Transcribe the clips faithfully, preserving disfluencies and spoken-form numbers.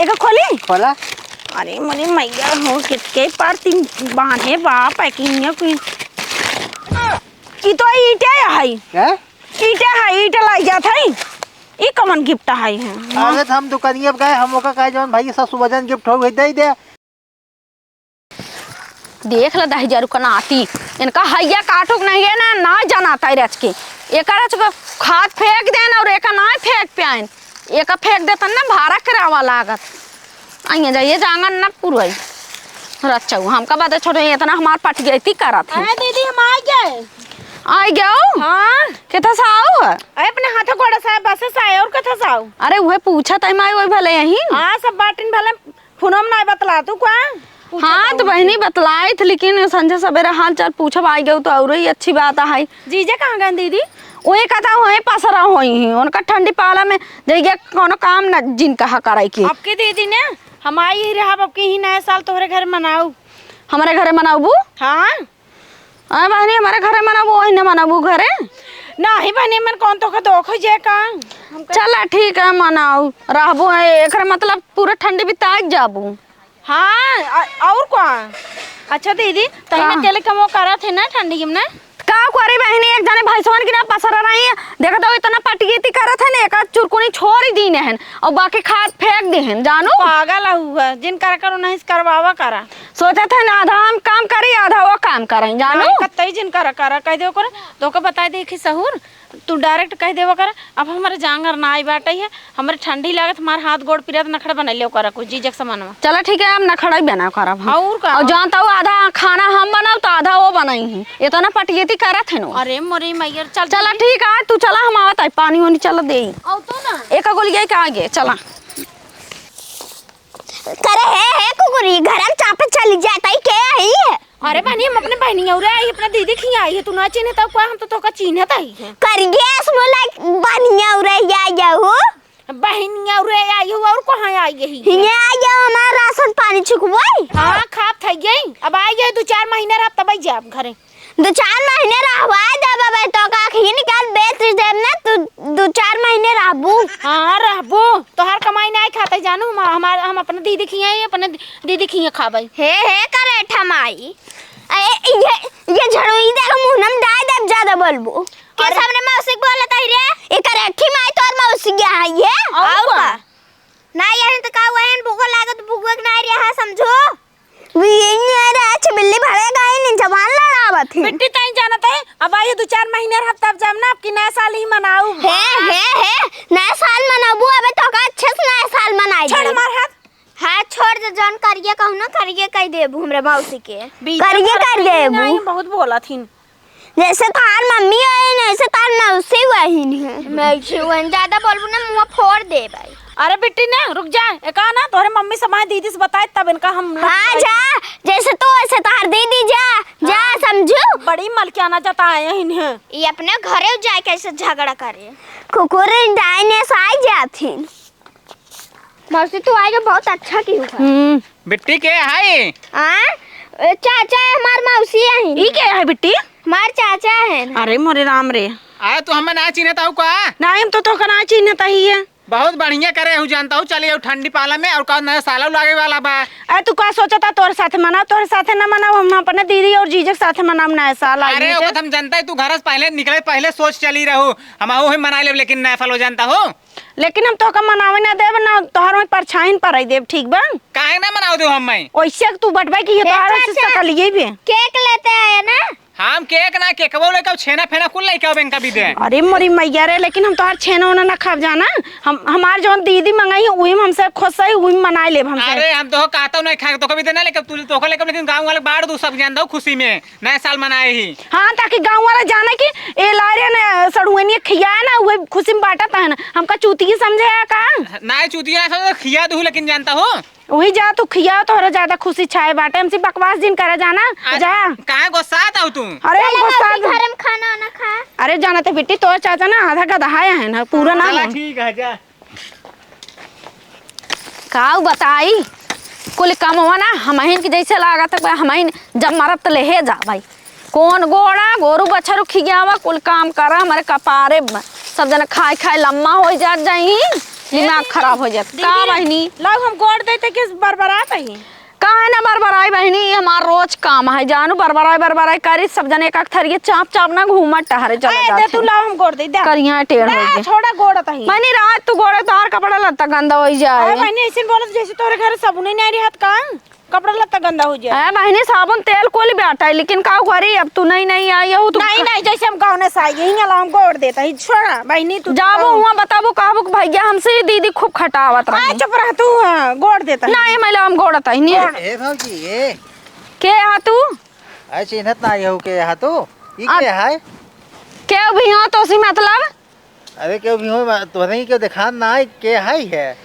एका खोली? खोला। अरे मोरे मैया हो, कितके पार तीन बांधे बा, packing में कोई। ई तो ईटे है। क्या? ईटे है, ईटे लाई जात है। ई कमन gift है, है? अरे तो हम दुकानिया पे गए, हम ओका कहे जौन भाई सासू बजन gift हो गई, दे दे। देख ल दहिजरू का नाती, इनका हैया काटुक नहीं है ना, ना जनाता है रच के। एका रच के खाद फेंक देन और एका ना फेंक पाएन। एका फेंक देतन ना भारा करावा लागत। आइए जाइए जांगन ना पुरई। रचऊ, हमका बदे छोड़े, इतना हमार पटियती करत है। अरे दीदी, हम आ गए। आ गए? हाँ। कितना सा आऊ है? अरे अपने हाथ गोड़ा सा है, बस सा है, और कथा सा आऊ? अरे उहे पूछत है माई, वही भले यही। हाँ, सब बाटिन भले। फोनम नाय बतला तू का? पूछा हाँ, तो तो बहिनी बतलाई थी, लेकिन संझा सवेरे हाल चाल पूछब आई गयो तो और ही अच्छी बात है। जीजा कहाँ गए दीदी? वही कहता वहीं पसरा होई ही, उनका ठंडी पाला में जाइए, कोनो काम न जिन कहा कराई के। अब के दीदी ने हम आई ही रहब, अब के ही नया साल तोहरे घर मनाऊ। हमारे घरे मनाऊ बू? हाँ। अरे बहनी, हमारे घरे मनाबू, वही न मनाबू घरे? नहीं बहनी, मन कौन तो के दोख हो जाए का? हम कह चला ठीक है, मनाऊ, रहबू है, एकरे मतलब पूरा ठंडी बिताए जाबू। हाँ, अ-, और का? अच्छा दीदी, तही ना का? अकेले कमो करत है ना ठंडी में ना? का करी बहनी, एक जने भैंसवन की ना पसर रही है, देखत हो इतना पटियती करत है ना, एक चुरकुनी छोड़ ही दीने हैं और बाकी खाद फेंक दे हैं, जानू? पागल हुआ, जिन करा करो नहीं करवावा करा। सोचत है ना, आधा हम काम करी, आधा वो काम करें, जानू? नहीं, कतई जिन करा, करा, कह दे ओकरे, तो ओके बता दे कि सहूर, तू direct कह दे ओकरे, अब हमरे जांगर ना आई बाटे है, हमरे ठंडी लागत, हमार हाथ गोड़ पिरात, नखड़ा बनैले ओकरा कुछ जीजक समानवा। चला ठीक है, हम नखड़ा ही बना करब हम। और का? और जानता हूँ, आधा खाना हम बनाओ तो आधा वो बनाई ही, इतना पटियती करत है नो। अरे मोरी मैयर, चल चला दीदी। ठीक है, तू चला, हम आवत है, पानी वानी चला दे। आओ तो ना। एक गोली के आगे, चला। करे हे, हे कुकुरी, घर में चापे चली जाता ही के आई है? अरे बहनी, हम अपने बहनी और आई, अपने दीदी खिया आई है, तू ना चिन्हत हऊ का, हम तो तोका चिन्हत आई है। करिए असमो लाइक बहनी और आई जाऊ। बहनी और आई हूँ, और कहाँ आई यही? हिया आई जाऊ, हमारा राशन पानी चुकवाई। हाँ, खात है यही। अब आई है, दो चार महीने रह, तब आई जाब घरे। दो चार महीने रहवाए देबे, तो का खीन के बेच देब ना, तू दो चार महीने रहबू। हाँ, रहबू। तोहार कमाई नाई खाते जानू, हम, हमार, हम अपने दीदी खिया ही, अपने दी-, दीदी खिया खाबे। हे, हे, करेठा माई। ए, ये, ये झड़ू ई देख, मुंह में डाल देब, ज्यादा बोलबू। के अरे। सामने मौसी बोलत है रे? ई करेठी माई तोर मौसी है ये? और और का? का? ना, यही तो का, वही भूखो लागत, भूखो के नाई रहा, समझू? ये रे, अच्छी बिल्ली भरे गई, नी जबान लड़ावत ही। बिट्टी, तई जानत है, अब आई दो चार महीने रह, तब जब ना आपकी नया साल ही मनाऊ। हे, हे, हे, नया साल मनाबू, अबे तो का अच्छे से नया साल मनाई छोड़ दे। हमार हाथ। हाँ, छोड़ दे, जौन करिए कहू ना, करिए कह देबू हमरे मौसी के। बीच में करिए फर्क कर नहीं देबू। आई, बहुत बोलत हिन। जैसे तार मम्मी है, वैसे तार मौसी वही है। मौसी वही, ज्यादा बोलबू ना, मुंह फोड़ देबे। अरे बिट्टी ना, रुक जा, एका ना, तोहरे मम्मी से, माँ दीदी से बताए, तब इनका हम हाँ, जा, जैसे तू वैसे तार दीदी, जा, जा, हाँ, समझू? बड़ी मलकियाना जताए हैं इन्हें। ये अपने घरे जाए कैसे झगड़ा करे। कुकुर डाइने से आई जाथिन। मौसी, तू आए के बहुत अच्छा की हुआ। हम्म। बिट्टी के है? आ? ए, चाचा है, हमार मौसी है। ई के है बिट्टी? हमार चाचा है। अरे मोरे राम रे। अरे तू हमें ना चिन्हत हऊ का? नहीं, हम तो तोका ना चिन्हत ही है। बहुत बढ़िया करे हूँ, जानता हूँ, चलिए ठंडी पाला में और का नया साल लागे वाला बा। अरे तू का सोचता, तोरे साथे मनाओ, तोरे साथे ना मनाओ, हम अपने दीदी और जीजे के साथे मनाओ नया साल। अरे आदमी के ओका हम जानता है, तू घर से पहले निकले, पहले सोच चली रहू, हम आहू ही मना लेब, लेकिन नया साल हो जानता हो। लेकिन हम तोका मनावे ना देब, ना तोहर में परछाईं पड़ाई देब, ठीक बा? काहे ना मनावे देब हम मैं? ओइसे तू बटबे की ये ए, तोहर से चाचा, सकल ये भी। केक लेते आए ना? हम केक ना, केकवा लेके छेना फेना कुल लेके आवे इनका भी दे। अरे मोरी मैया रे, लेकिन हम तोहर छेना ओना ना खाब जाना। हम, हमार जौन दीदी मंगाई है, उही में हमसे खुश है, उही में मनाई लेब हमसे। अरे हम तो कहता नहीं खाए, तोका भी देना लेके तू, तोका लेके, लेकिन गाँव वाले बांट दू सब जान दो खुशी में। नया साल मनाए ही। हाँ, ताकि गाँव वाला जाने कि ए लारे ने सड़ुआइनिया खियाए ना, उहे खुशी में बांटत है ना। हमका चूतिया समझे है का? ना चूतिया ना समझे, खिया दू, लेकिन जानता हो। वही जा तू खिया, तोहरा ज्यादा खुशी छाए बाटे। हमसे बकवास जिन करा जाना, आ, जा। काहे गुस्सात हऊ तू? अरे हम चला गुस्सा मौसी घर में खाना वाना खा। अरे जानत है बिट्टी, तोर चाचा ना आधा गदहा है ना, पूरा ना चला हो। ठीक है, जा। काऊ बताई, कुल कमवा ना हमहिन के जैसे लागत है, हमहिन जब मरब त लेहे जाबै। कौन गोड़ा, गोरू बछरू खियावा, कुल काम करा, हमरे कपारे ब-, सब जना खाए खाए लम्मा होइ जात जाई। दिमाग खराब हो जात। का बहिनी? लाओ, हम गोड़ देते के बरबरात ही। काहे ना बरबराई बहिनी, ई हमार रोज काम है जानू, बरबराई बरबराई करी, सब जने एक एक थरिये चाप चाप ना घूमत टहरे चला ए, दे जात तू है। लाओ, हम गोड़ दे, दे। करिया टेढ़ दे, हो गए। छोड़ा गोड़ तही। बहिनी, रात तू गोड़े, तोहार कपड़ा लत्ता गंदा हो जाए। अरे बहिनी, ऐसे बोलत जैसे तोरे घर साबुन ही नहीं रहत का? कपड़ा लत्ता गंदा हो जाए। ए बहिनी, साबुन तेल कुल बाटे, लेकिन का करी, अब तू नहीं नहीं आई हो, तू नहीं, नहीं, जैसे हम गाँव से आई, यहीं अलावा हम गोड़ देता ही, छोड़ा बहिनी, तू जाबो तो हुआं बताबो, कहबो कि भैया हमसे ही दीदी खूब खटावत रही। चुप रह तू, हाँ, गोड़ देता ही। नहीं, मैं हम गोड़ता ही नहीं। गोड़। ए भौजी, ए। के हा तू? अरे चिन्हत ना आई हो के हा तू? ई आ, के है? के भी हो तो सी मतलब? अरे, केहू भी हो, तोहरे ही केहू देखात ना है, के है है?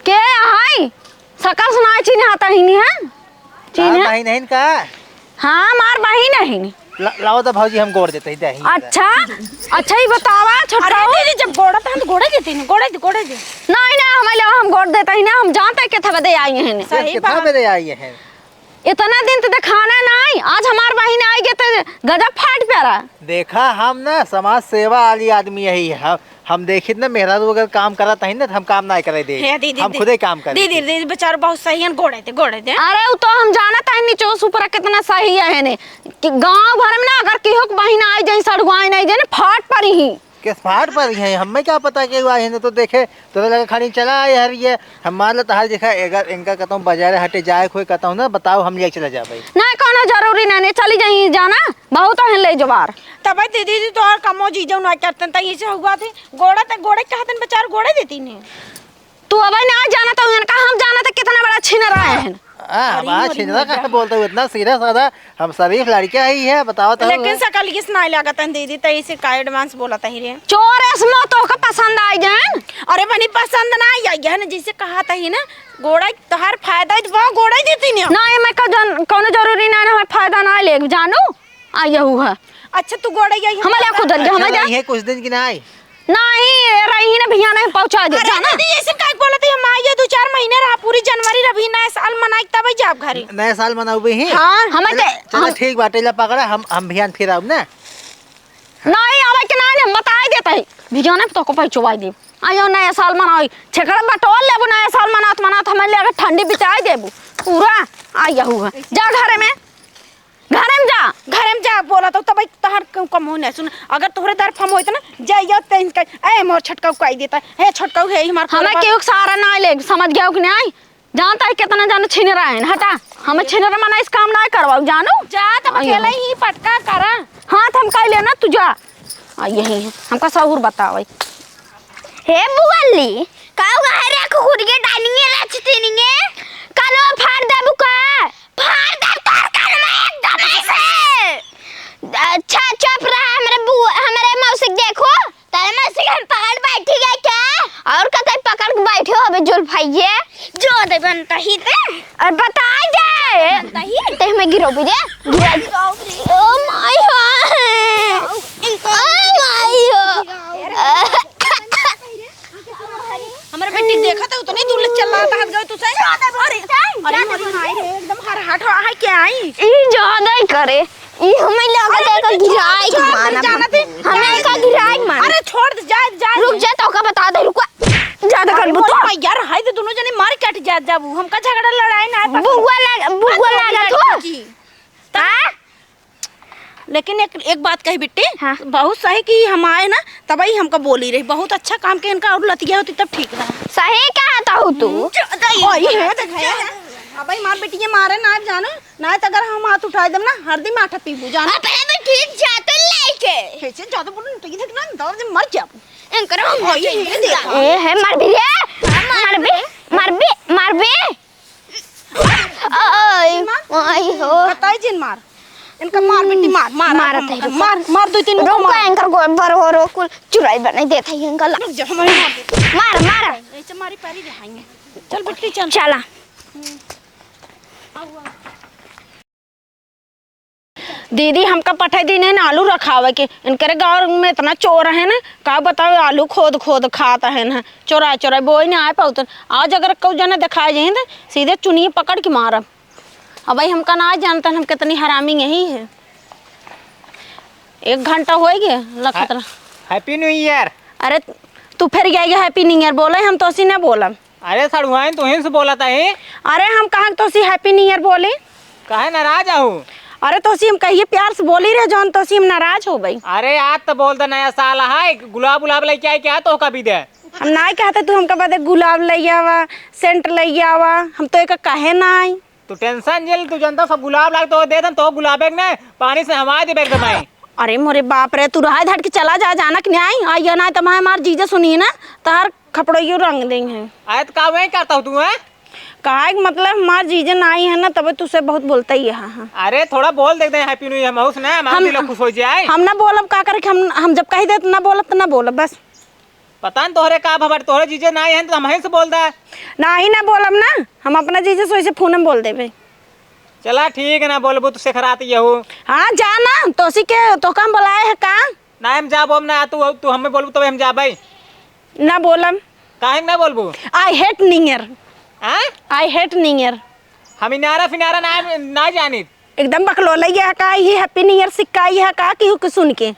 के है? सकल से ना चिन्हात ही नहीं है? तार चिन्हे? बहिन है का? हाँ, हमार बहिन है। ल-, लाओ तो भौजी, हम गोड़ देते ही, दे ही। अच्छा, अच्छा, ही बतावा, छोटका अरे हो। दीदी, जब गोड़ा तो हम गोड़े देते नहीं, गोड़े दे, गोड़े दे। नहीं, नहीं, हम ले, हम गोड़ देते ही ना, हम जानते के था बदे आई हैं। सही कितना बात। बदे आई हैं? इतना दिन तो देखाना नहीं, आज हमार बहिन आई गे तो गजब फाट प्यारा। देखा, हम ना समाज सेवा वाली आदमी यही है। हम, हम देखित ना मेहरारू अगर काम करत ही ना, तो हम काम ना करे दे। हे दीदी, हम दीदी, खुदे काम करे दीदी, दे। दीदी, बेचारा बहुत सही है, गोड़े दे, गोड़े दे। अरे, वो तो हम जानत है, नीचे सुपरा कितना सही है ने, कि गांव भर में ना अगर केहू के बहिन आई जाए, सड़ुआई नहीं जाए ना, फाट परी ही। किस फाट पर ही हैं? हमें क्या पता कि हुआ है, तो देखे, तोरे लगे खाली चला आए हर ये, हम मान लो तहार देखा, अगर इनका कहता हूँ बाजारे हटे जाए कोई कहता हूँ ना, बताओ हम ले चला जाबे। नहीं, कोनो जरूरी नहीं, नहीं, चली जाई जाना, बहुत है ले जवार। तब दीदी जी तोहर कमो जी जौन करतन, त इसे हुआ थे, गोड़ा त गोड़े कहतन, बेचार गोड़े देती ने। तू अबे ना जाना तो उनका हम जाना तो कितना बड़ा छिनरा है। आ, अरे बा मोरी छिनरा मैया। काहे बोलते हो? इतना सीधा साधा, हम शरीफ लड़के ही है, बताओ तो। लेकिन सकल किस ना लागत है दीदी, त इसे का advance बोलत ही रे। चोर ऐस मौत तोहका पसंद आई जान। अरे बनी पसंद ना आई, आई है ना, जैसे कहा था ही ना, गोड़ा तोहार फायदा ही तो गोड़ा ही देती नहीं। ना, ये मैं का जान, कौनो जरूरी ना, ना हमार फायदा ना ले जानू। आ यहू है। अच्छा, तू गोड़े आई, हम हमारे खुद जा, हमारे जा। ये कुछ दिन की ना आई। नहीं, ये रही ना भैया, नहीं पहुंचा दे, अरे जाना। दीदी, ऐसे काहे बोलत है? हम आइए दो चार महीने रहा, पूरी जनवरी रही, नया साल मनाई तब जाब घरे। नया साल मनाऊ भी है? हाँ। हमें चला, ते, चला, हम ठीक बाटे, ला पकड़ा, हम, हम भैया फिर आऊ ना। नहीं, आवे के नहीं, हम बताई देता ही। भैया ने तो को पहुंचवाई दे। आयो नया साल मनाई, छेकड़ा बटोर लेबू, नया साल मनात मनात हमें ले ठंडी बिताई देबू। पूरा आ यहू है। जा घरे में। घरे में जा। घरे में जा, बोला तो तब तहर क-, कमो नहीं सुन। अगर तोहरे दर फम होइत ना, जाइयो तेन के, ए मोर छोटका कह देता, हे छोटका हे हमार हमें कोरबा। केहू के सहारा ना ले, समझ गया कि नहीं? जानता है कितना जाने छिनरा है, हटा। हमें छिनरा मना इस काम ना करवाओ, जानू? जा तब आई अकेले हो। ही पटका करा। हाँ, तो हम कह लेना, तू जा। आ, यही है, हमका सहूर बतावे। हे बुअली, का हुआ है रे कुकुरिया डाइनिंगे रचतीनिंगे? कानवा फाड़ देबू का? फाड़ दे तोर कानवा एकदम ऐसे। अच्छा चुप रहा, हमरे बुआ, हमरे मौसी के देखो, तारे मौसी के हम पकड़ बैठी गए क्या? और कतई पकड़ के बैठे हो अबे जुल्फाइये? जो दे बनता ही दे। और बता दे। बनता ही। ते हमें गिरो भी दे। गिरा। ओ माय गॉड। ओ माय गॉड। हमरे बेटी देखा तो उतने दूर ले चला था, हट गए तू सही। अरे, अरे, अरे, अरे, एकदम हर हट रहा है क्या आई? ई ज्यादा ही करे। ई हमें लगा अरे, था बेटी, गिराई छोड़, छोड़, माना। जानत है। हमें का गिराई माना। अरे, छोड़ दे, जा, जा। रुक जा, तो का बता दे, रुक। ज्यादा अरे, कर मोर बुतो। माई यार, हाय तो दोनों जने मार काट जात जाबू। हमका झगड़ा लड़ाई ना है पसंद। बुआ लग-, बुआ अरे, लागत हो। लड़की की। हाँ? लेकिन एक, एक बात कही बिट्टी, हाँ। बहुत सही कि हम आए ना, तब ही हमका बोली रही, बहुत अच्छा काम के इनका और लतिया होती तब ठीक रहा। सही कहा था तू। हम्म, च-, दई। ओही है, देख, अब भाई मार बिटिया मारे ना जानो, ना तो अगर हम हाथ उठाए देम ना, हरदी माठा पीबू जानो। अब है भी ठीक जा तो लेके। कैसे ज्यादा बोलूं, तो ये देख ना, दर्द मर जाबू। इनकर हम ओही है, देख। ए है, मार भी रे, मार भी, मार भी, मार भी। ओए, ओए हो। बताई जिन मार। इनका मार बेटी, मार, मार, मारत मार, है, रुको। मार, मार दो तीन रुको, मार। इनकर गोबर हो रो, कुल चुराई बनाई देत है इनका ला। रुक जा, हमारे मार दे। मार, मार। ऐसे मारी पारी रहाएंगे। चल बेटी, चल। चला। दीदी, हमका पठाई दीन है ना आलू रखावे के। इनकरे गाँव में इतना चोर है ना, का बताओ, आलू खोद खोद खात है ना, चोरा चोरा बोई नहीं आए पाउतन। आज अगर कऊ जने दिखाए जाए तो सीधे चुनिए पकड़ के मारब। अब भाई हमका ना जानतन, हम कितनी हरामी यही है। एक घंटा हो गया लखत रहा। Happy New Year। अरे तू फिर गया ये Happy New Year बोले, हम तोसी ना बोलब। अरे सड़ुआइन, तू ही से बोलत है। अरे हम कहाँ तोसी Happy New Year बोली? काहे नाराज आहू? अरे तोसी हम कहिए प्यार से बोली रहे जौन तोसी हम नाराज हो गई। अरे आज तो बोल दे नया साल है, गुलाब उलाब लेके आई क्या तो कभी दे। हम ना कहते तू हमका बदे गुलाब ले आवा, सेंट ले आवा, हम तो एक कहे ना आई। तू टेंशन जेल, तू जनता सब गुलाब लाग तो दे दम, तो गुलाबे के ना पानी से हवा देबे एकदम आई। अरे मोरे बाप रे, तू रहा धट के चला जा, जानक न्याय आई है ना, तो मैं हमार जीजा सुनी है ना, तहार खपड़ोइयो रंग देंगे। आए तो का वही करता हूँ तू, हैं? काहे के मतलब हमार जीजा ना आई है ना, तबे तुझसे बहुत बोलता ही है। हाँ। अरे थोड़ा बोल देते हैं Happy New Year, मौस ना, हमारा हम दिल खुश हो जाए। हम ना बोलब, का करे कि हम, हम जब कही दे तो ना बोलब तो ना बोलब बस। पता न तोहरे का भबट, तोहरे जीजे ना आए हैं तो हम ही से बोल दे। ना ही ना बोलब ना, हम अपना जीजे से वैसे फोन में बोल देबे। चला ठीक है, ना बोलबू तो सेखरात यहू। हाँ जा ना, तोसी के तोका हम बोलाए है का? ना हम जाबो, हम ना, तू, तू हमें बोलबू तब हम जाबे। ना बोलब। काहे ना बोलबू? I hate New Year। हाँ? I hate New Year। हम इनारा फिनारा ना, ना जानित। एकदम बकलोलैया है का, ये Happy New Year सिक्का ये है का, केहू के सुन के?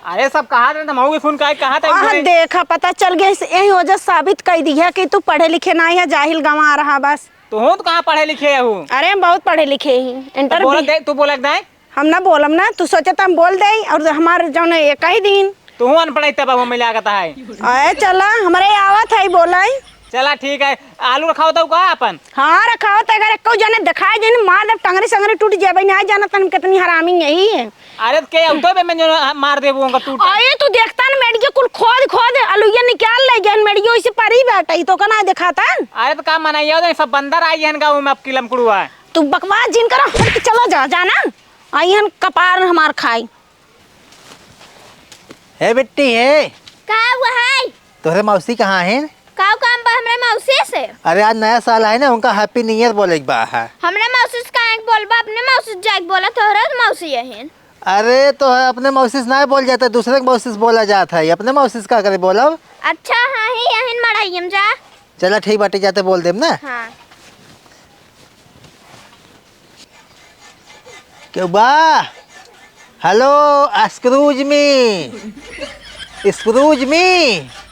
अरे सब कहा थे, हम भी सुन के कहा था आह, इनके। देखा, पता चल गया, इस, यही वजह साबित कर दी है कि तू पढ़े लिखे ना है, जाहिल गंवा रहा बस। तू हो तो कहाँ पढ़े लिखे है हूँ? अरे हम बहुत पढ़े लिखे ही, तो इंटर बोला भी। दे, तू बोला दे। हम ना बोलम ना, तू सोचे तो हम बोल दे, और हमारे जौन एक ही दिन। तू अनपढ़ है तब हमें लागत है। अरे चला, हमरे आवत है, बोलाई। चला ठीक है, आलू रखावत हऊ का अपन? हाँ, रखावत है, अगर एक्को जने दिखाई देन, मार देब, टंगरी संगरी टूट जाबे, नहीं जानत हम कितनी हरामी यही है। अरे तो के उतो बे में जो मार देबू उनका टूट। अरे तू देखता न मेडियो कुल खोद खोद अलुइया निकाल ले गहन मेडियो इसे परी बैठा ही तो का ना दिखाता। अरे तो का मनाइयो दे सब बंदर आई हन गाँव में अब किलम कुड़ुआ। तू बकवास जिन करा हट के चला जा, जाना। आई हन कपार हमार खाई। हे बिट्टी हे। का हुआ है? तोहरे मौसी कहाँ हैं? का काम बा हमरे मौसी से? अरे आज नया साल है ना, उनका Happy New Year बोले के बा है। हमरे मौसी से काहे के बोलबा, अपने मौसी से जाके बोला, तोहरे तो मौसी यही। अरे तो अपने मौसी से ना बोल जाता, दूसरे के मौसी से बोला जाता है, अपने मौसी से का करे बोलब? अच्छा हाँ ही यही मड़ाई हम जा। चला ठीक बाटे, जाते बोल देब ना। हाँ। केहू बा? Hello, excuse me, excuse me,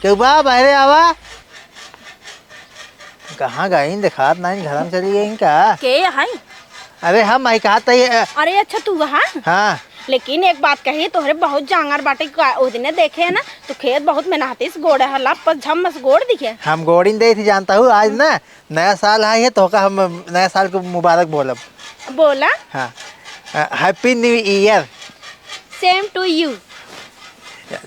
केहू बा? बाहरे आवा। कहाँ गईं? देखात नाहीं, घर में चली गईं का? के है? अरे हम आई कहत ही, अ, अरे अच्छा तू हाँ? हाँ। लेकिन एक बात कही, तोहरे बहुत जांगर बाटे का, ओ दिने देखे है ना, तू खेत बहुत मेहनती से गोड़े हला, पर झम्मस गोड़ दिखे। हम गोड़ी नहीं देती, जानता हूँ, आज ना नया साल आई है, तोहका हम नया साल के मुबारक बोलब। बोला। हाँ। अ, Happy New Year। Same to you।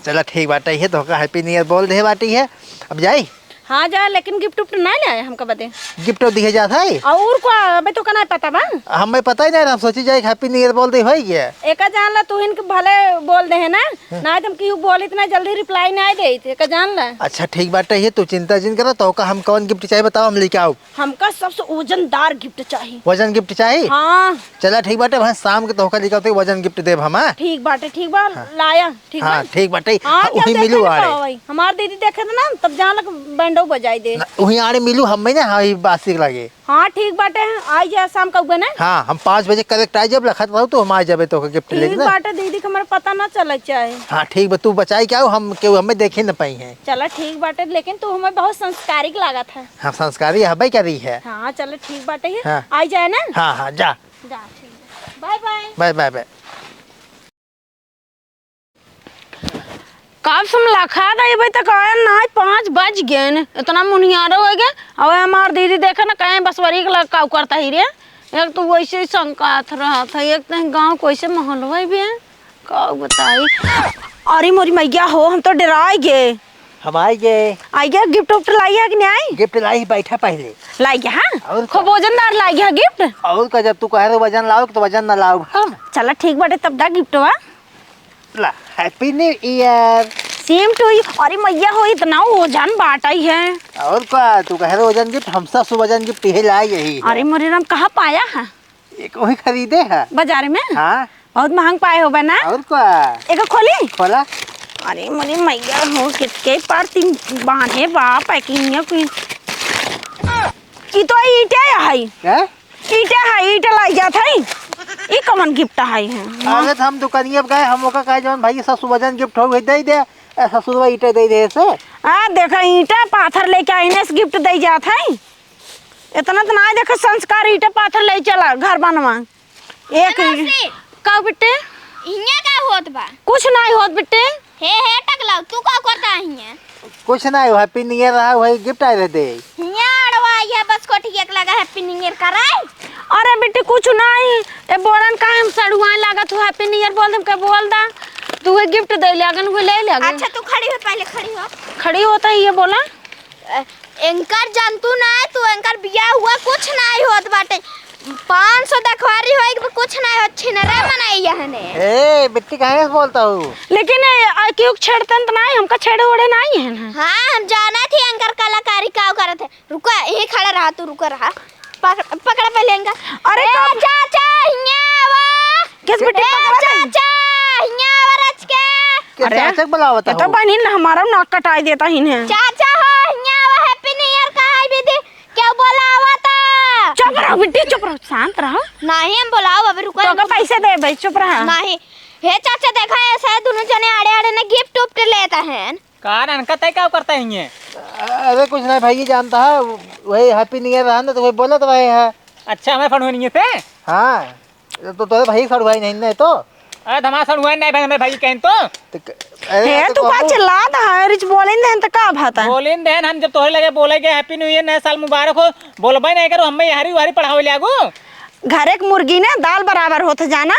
चला ठीक बाटे, ये तोहका Happy New Year बोल दे बाटी है। अब जाई? हाँ जा, लेकिन gift उफ्ट ना ले आए हमका बदे। Gift दिहे जात है? और का, अबे तो का ना पता बा? हमें पता ही नहीं, हम सोची जाए Happy New Year बोल दे होई गया। एका जान ला तू इनके भले बोल दे है ना, हाँ। ना तुम क्यों बोल इतना जल्दी reply ना दे, एका जान ला। अच्छा ठीक बाटे, ये तू चिंता जिन करा, तोहका हम कौन gift चाहिए बताओ, हम लेके आओ। हमका सबसे वजनदार gift चाही। वजन gift चाही? हाँ। चला ठीक बाटे, भाई शाम के तोहका लेके आते वजन gift देब हम, हाँ? ठीक बाटे, ठीक बा, हाँ। लाया, ठीक हाँ, बा? ठीक बाटे। हाँ, हाँ, जब उही देखे मिलू न आड़े। पावई। हमार दीदी देखे त ना, तब जान लग बैंडो बजाई दे। ना, उही आड़े मिलू हम ना, हाँ, ई बासी के लागे। हाँ, ठीक बाटे, आई जा शाम का उबे ना। हाँ, हम पाँच बजे correct आई जब लखत रहू तो हम आ जाबे तोहका gift लेके ठीक ना। बाटे, दीदी के हमारे पता ना चले चाहे। हाँ, ठीक बा, तू बचाई क्या हो, हम केहू हमें देखे न पाई हैं। चला ठीक बाटे, लेकिन तू हमें बहुत संस्कारिक लागत है। हाँ, संस्कारी हबे करी है। हाँ, चलो ठीक बाटे है। हाँ। आई जाए ना? हाँ, हाँ, जा। जा, ठीक है। Bye, bye। Bye, bye, bye। कब से हम लखा देबे त कहे ना, पाँच बज गए न, इतना मुनियारो हो गए। अब हमार दीदी देखे ना, कहे बसवरी के लग काऊ करता ही रे। एक तो वैसे ही संकात रहत है, एक तो गाँव कैसे माहौल हुए भी है। का बताई? अरे मोरी मैया हो, हम तो डराई गे। हम आई गे। आई गे, gift उफ्ट लाई है कि नहीं आई? Gift लाई, बैठा पहले। लाई गे, हाँ? और खूब का? वजनदार लाई गे gift। और का, जब तू कह रहे वजन लाओ तो वजन ना लाओ हम। चला ठीक बाटे, तब दा gift बा। ला, Happy New Year। Same to you। अरे मैया हो, इतना वजन बाटा ही है। और का, तू कह रहे वजन gift, हम सब वजन gift यही लाई यही है। अरे मोरे राम, कहाँ पाया है? एक वही खरीदे है। बाजार में? हाँ। बहुत महंग पाए होबे ना? और का? एगो खोली? खोला। अरे मोरे मैया हो, कितके पार तीन बांधे बा packing में कोई। ई तो ईटे है। हैं? ईटे है, ईटे लाई जात है। ई कौन gift है? अरे तो हम दुकानिया पे गए, हम ओका कहे जौन भाई सब वजन gift हो गई, दे दे। ए, ससुरवा ईंटे दे दे से। आ, देखा, ईंटा पाथर लेके आइने से gift दे जात है। इतना तो ना देखा संस्कार, ईंटा पाथर ले चला घर बनवा। एक ए मौसी। का बिट्टे? हियाँ का होत बा? कुछ नाहीं होत बिट्टे। हे, हे टकलाऊ, तू का करता हियाँ? कुछ नाहीं, Happy New Year रहा, वही gift आए रहे दे। हियाँ अड़वा, यह बस कोठी एक लगा Happy New Year कराई। अरे बिट्टे, कुछ नाहीं। ए, बोलन का हम सड़ुआए लागत हो, Happy New Year बोल दे, हमके बोल दा। तू वही gift दे ले, अगन वो ले ले, अगन। अच्छा, तू खड़ी हो, पहले खड़ी हो। खड़ी होता ही ये बोला। अ, एंकर जानतू ना, तू एंकर बियाह हुआ, कुछ नाहीं होत बाटे। पाँच सौ दखवारी होई, कुछ नाहीं होत, छिनरा मनाई यहने। ए, बिट्टी काहे से बोलता हूँ? लेकिन, ए, आ, क्यों छेड़तन त नाहीं, हमका छेड़े ओड़े नाहीं है ना। हाँ, हम जानत ही एंकर कलाकारी का करत है। रुका, यहीं खड़ा रहा तू, रुका रहा। पकड़, पकड़ा पहले इनका। अरे ए, का चाचा, हियाँ आवा। किस बिट्टी ए, पकड़ा नहीं? चाचा, हियाँ आवा रच के। किस अरे, चाचा के बुलावत ये तो हो? बहिन हमारा नाक कटाई देता ही ने। चाचा हो, हियाँ आवा, Happy New Year कहा है विधि? क्यों बुलावत? चुप रहो बिट्टी, चुप रहो, शांत रहो। नहीं, हम बुलाओ, अभी रुको, तो हम का पैसे दे भाई, चुप रहा। नहीं। हे चाचा, देखा ऐसा है, दोनों जने आड़े आड़े ने gift उफ्ट लेता है। का नानका तय का करता है ये? अरे कुछ नहीं भाई, ये जानता है, वही Happy New Year रहा ना, तो वही बोलत रहे हैं। अच्छा, हमारे फड़ुआ नहीं है से? हाँ, तो तोरे भाई फड़ुआ ही नहीं, नहीं तो। अरे, हमारा फड़ुआ नहीं भाई, हमारे भाई कहें तो। तो क-, अरे, हे, तो तू का कहूँ। चिल्लात है? रिच बोलिन देन तो का भाता? बोलिन देन, हम जब तोहरे लगे बोले गए, Happy New Year, नया साल मुबारक हो, बोलबे नहीं करो, हमें यहारी उहारी पढ़ावे ले आगू। घरे के मुर्गी ने दाल बराबर होत है, जाना?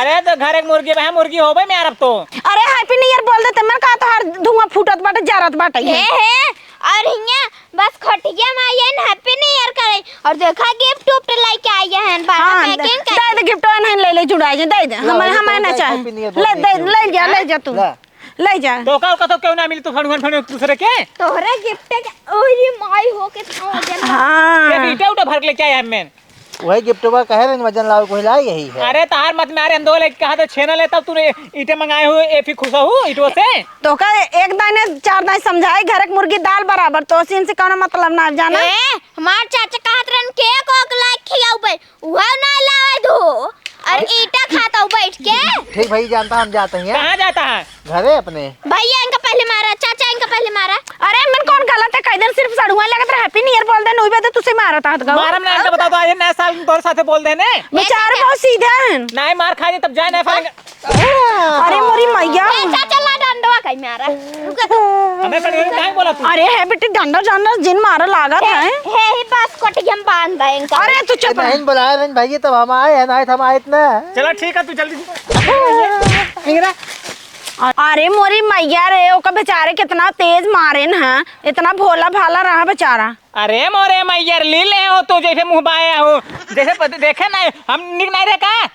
अरे तो घरे के मुर्गी बा, मुर्गी होबे में अरब तो। अरे Happy New Year बोल देते, मन का तोहार धुआं फूटत बाटे, जरत बाटे हे, ये। हे, और हियाँ बस खटिया में आइए न Happy New Year करे, और देखा gift उफ्ट लेके आई है, बड़ा हाँ, packing दे, करके। दे दे gift, नहीं ले ले जुड़ा जे, दे दे, ला, हमें, ये हमें तो ना दे, चाहे। Happy New Year ले, बोल दे, दे, ले जा, ले जा तू। ला। ले जा। तो का, का तो क्यों ना मिली तू फड़ुअन, फड़ुअन दूसरे के? तोहरे gift के, ओरी माई हो के तो जन हाँ। ये ईटा उटा भर के लेके आया हमें। वही gift बा, कहे रहे वजन लाओ, कोई लाई यही है। अरे तार मत मारे, हम दो लेके कहा तो छेना लेता, तूने ईटे मंगाए हुए, ए फिर खुश हो ईटों से? तो का एक दाने चार दाने समझाए, घर के मुर्गी दाल बराबर, तो सीन से कौनो मतलब ना जाना। ए, हमार चाचा कहत रहन के कोक लाइक खियाऊ भाई, उहउ ना लावे दो। और ईटा खाता हूँ बैठ के। ठीक भाई, जानता हम जाते हैं। कहाँ जाता है? घरे अपने। भैया इनका पहले मारा, चाचा इनका पहले मारा। अरे मन कौन गलत है, कई दिन सिर्फ सड़ुआ लगत रहे, Happy New Year बोल दे, नुई बदे तुसे मारा तात गवा। मारम ना, इनका बता दो, आज नया साल तोरे साथे बोल देने। बेचारे चाचा। बहुत सीधे हैं। नहीं मार खा जे तब जाए नया साल। अरे मोरी मैया। ए, चाचा ला डंडवा कहीं मारा। रुका तो। हमें पहले काहे बोला तू? अरे हे बेटी, डंडा डंडा जिन मारा लागत हे, है। हे ही बस कोटी हम बांध दें इनका। अरे तू चुप ए, रह। नहीं बुलाए रहे भाई, तब हम आए हैं, नहीं तो हम आए इतना। चला ठीक है, तू जल्दी। अरे मोरी मैया रे, ओका बेचारे कितना तेज मारे न, इतना भोला भाला रहा बेचारा। अरे मोरे मैया रे, ली ले हो तू जैसे मुँह बाया हो, जैसे पत-, देखे नहीं, हम निक नहीं रहे का?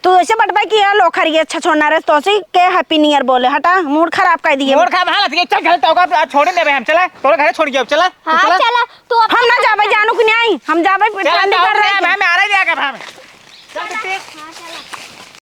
तू ऐसे बटवाई कि यार लोखर ये अच्छा छोड़ना रे, तो से के Happy New Year बोले, हटा, mood खराब कर दिए। Mood खराब, हाँ, ठीक है, चल घर तो का छोड़े देबे हम, चला, तोरे घरे छोड़ गया, चला, हाँ, चला। चला, तू अब हम ना जाबे, जानू कि नहीं, हम जाबे, चला, ठंडी तो कर रही हम, है। हम आ रहे जाकर हम। चल, बिट्टी। हाँ, चला।